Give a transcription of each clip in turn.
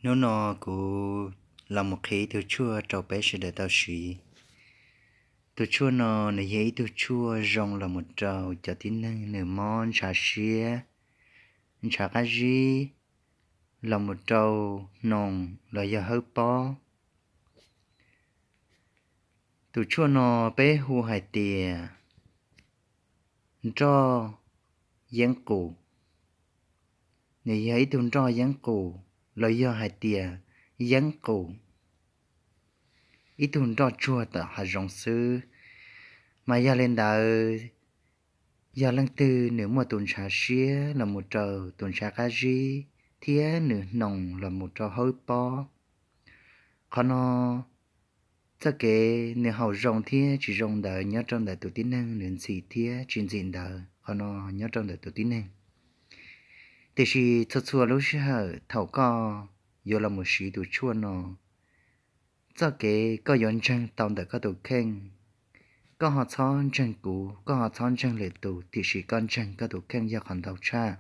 Hnub no kuv los mus qhia ib tug tshuaj rau peb sawv daws tau siv. Tus tshuaj no nws yog ib tug tshuaj zoo los mus rau cov tib neeg nws mob ntshav siab, ntshav qab zib, los mus rau hnoos los yog hawb pob. Tus tshuaj no peb hu hais tias nroj yeeb qus. Nws yog ib tug nroj yeeb qus los yog hais tias yeeb qus, ib tug nroj tsuag tom hav zoov xwb. Mas yog li ntawd, yog leej twg nws muaj tus ntshav siab los mus rau tus ntshav qab zib thiab nws hnoos los mus rau hawb pob, qhov no txoj kev nws haum zoo thiab tsis zoo ntawd nyob rau ntawm tus tib neeg nws ntxim thiab tsis ntxim ntawd, qhov no nyob rau ntawm tus tib neeg. Tiam sis txhua txhua lub sij hawm thaum koj yuav los mus siv tus tshuaj no, txoj kev koj yuav ntseeg tau ntawm koj tus kheej. Koj ho txhob ntseeg kuv, koj ho txhob ntseeg lwm tus, tiam sis koj ntseeg koj tus kheej yog qhov ntau tshaj.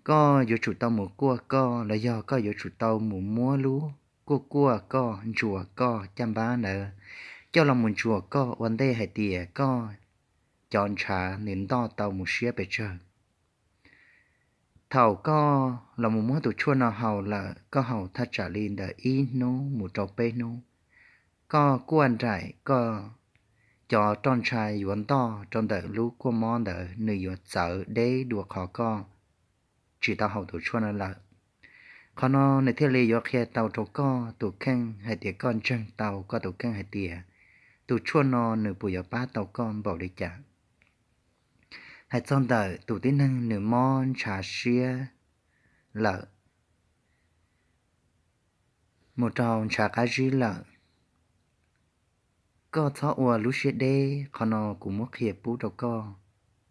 Koj yuav tsum tau mus kuaj koj los yog koj yuav tsum tau mus muab lub kuaj kuaj koj, ntsuas koj caj npab ntawd coj los mus ntsuas koj ua ntej hais tias koj cov ntshav nws ntoj tau mus siab pes tsawg. Thaum koj los mus muab tus tshuaj no haus lawm, koj haus thaj tsam li ntawm ib hnub mus rau peb hnub, koj kuaj nraim koj cov roj ntsha yuav ntoj rau ntawm lub kuaj mob ntawd nws yuav txawv deb dua qhov koj tsis tau haus tus tshuaj no lawm. Qhov no nws thiaj li yuav qhia tau rau koj tus kheej hais tias koj ntseeg tau koj tus kheej hais tias tus tshuaj no nws puas yuav pab tau koj npaum li cas. Hais txog ntawm tus tib neeg nws mob ntshav siab lawm mus rau ntshav qab zib lawm, koj txhob ua lub siab deb, qhov no kuv muab qhia pub rau koj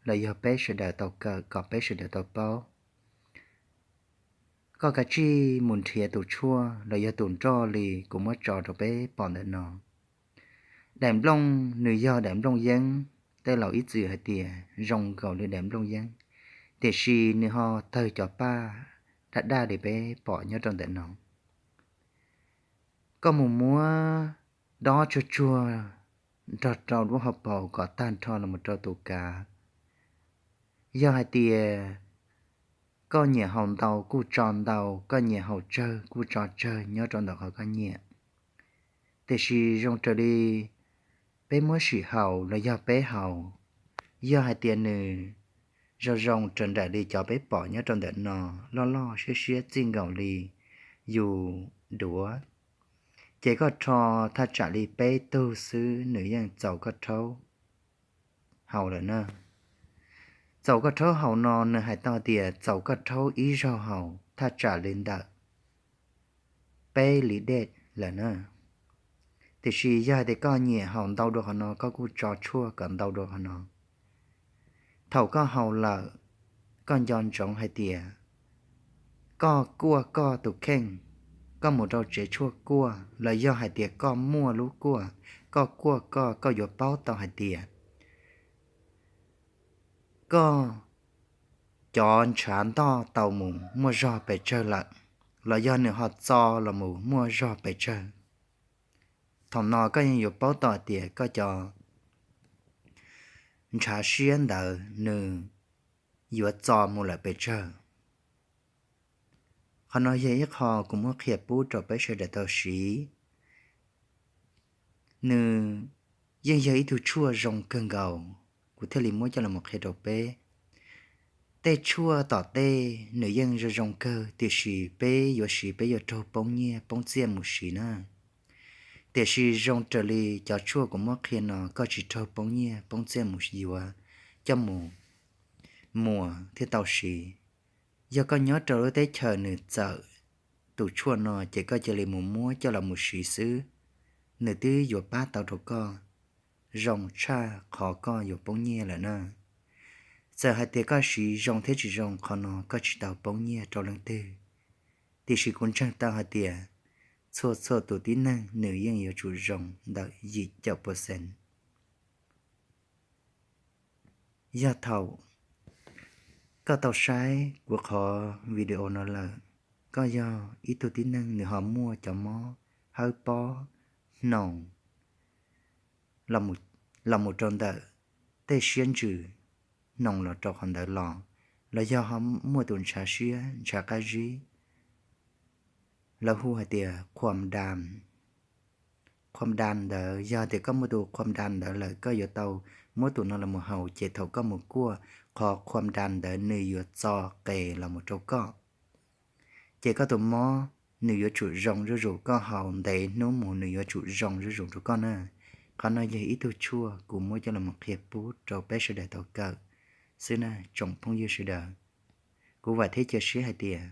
los yog peb sawv daws tau kawm kom peb sawv daws tau paub. Koj kav tsij mus nrhiav tus tshuaj los yog tus nroj li kuv muab tso rau peb pom ntawm no. Daim nplooj nws yog daim nplooj yeeb, tej laus ib txwm hais tias zoo nkaus li daim nplooj yeeb, tiam sis nws ho tawg cov paj daj daj li peb pom nyob rau ntawm no. Koj mus muab dob tsuag tsuag nrog rau lub hauv paus kom tag nrho los mus rau tus kav. Yog hais tias koj nyiam haus ntau kuj tso ntau, koj nyiam haus tsawg kuj tso tsawg nyob rau ntawm qhov koj nyiam. Tiam sis zoo raws li peb muab sim haus los yog peb haus, yog hais tias nws zoo zoo raws nraim li cov peb pom nyob rau ntawm no, loj loj siab siab txij nkaus li yus duav, ces koj rho thaj tsam li peb tug xwb nws yeej txaus koj rhaub haus lawm na. Txaus koj rhaub haus no nws hais tau tias txaus koj rhaub ib zaug haus thaj tsam li ntawm peb li dej lawm na. Tiam sis yog hais tias koj nyiam haus ntau dua qhov no koj kuj tso tshuaj kom ntau dua qhov no. Thaum koj haus lawm, koj nco ntsoov hais tias koj kuaj koj tus kheej, koj mus rau tsev tshuaj kuaj los yog hais tias koj muaj lub kuaj, koj kuaj koj, koj yuav paub tau hais tias koj cov ntshav ntoj tau mus muaj zog pes tsawg lawm, los yog nws ho txo los mus muaj zog pes tsawg. Thaum no koj yeej yuav paub tau hais tias koj cov ntshav siab ntawd nws yuav txo mus lawm pes tsawg. Qhov no yog ib qho kuv muab qhia pub rau peb sawv daws tau siv. Nws yeej yog ib tug tshuaj zoo kawg nkaus, kuv thiaj li muab coj los qhia rau peb. Tej tshuaj tom tej nws yeej zoo zoo kawg, tiam sis peb yuav siv peb yuav raug poob nyiaj poob txiaj mus siv na. Tiam sis zoo raws li cov tshuaj kuv muab qhia no koj tsis raug poob nyiaj poob txiaj mus yuav coj mus muas thiaj tau siv. Yog koj nyob rau lub teb chaws nws txawm tus tshuaj no ces koj cia li mus muab coj los mus siv xwb, nws twb yuav pab tau rau koj zoo tshaj qhov koj yuav poob nyiaj lawm na. Txawm hais tias koj siv zoo thiab tsis zoo qhov no koj tsis tau poob nyiaj rau leej twg, tiam sis kuv ntseeg tau hais tias txhua txhua tus tib neeg nws yeej yuav tsum zoo ntawm yim caum percent. Yog thaum koj tau saib kuv qhov video no lawm, koj yog ib tug tib neeg nws ho muaj cov mob hawb pob hnoos los mus rau ntawm tej siab ntsws hnoos los rau qhov ntawd los, los yog ho muaj tus ntshav siab ntshav qab zib, lawv hu hais tias khuam da khuam da ntawd, yog tias koj muaj tus khuam da ntawd lawm, koj yuav tau muab tus no los mus haus, ces thaum koj mus kuaj, qhov khuam da ntawd nws yuav txo qes los mus rau koj. Ces koj tus mob nws yuav tsum zoo zuj zus, koj haus ntev hnub mus nws yuav tsum zoo zuj zus rau koj na. Qhov no yog ib tug tshuaj kuv muab coj los qhia pub rau peb sawv daws tau kawm xwb na tsoom phooj ywg sawv daws. Kuv vam thiab cia siab hais tias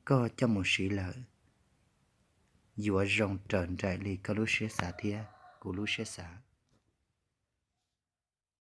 koj coj mus siv lawm yuav zoo raws nraim li koj lub siab xav thiab kuv lub siab xav.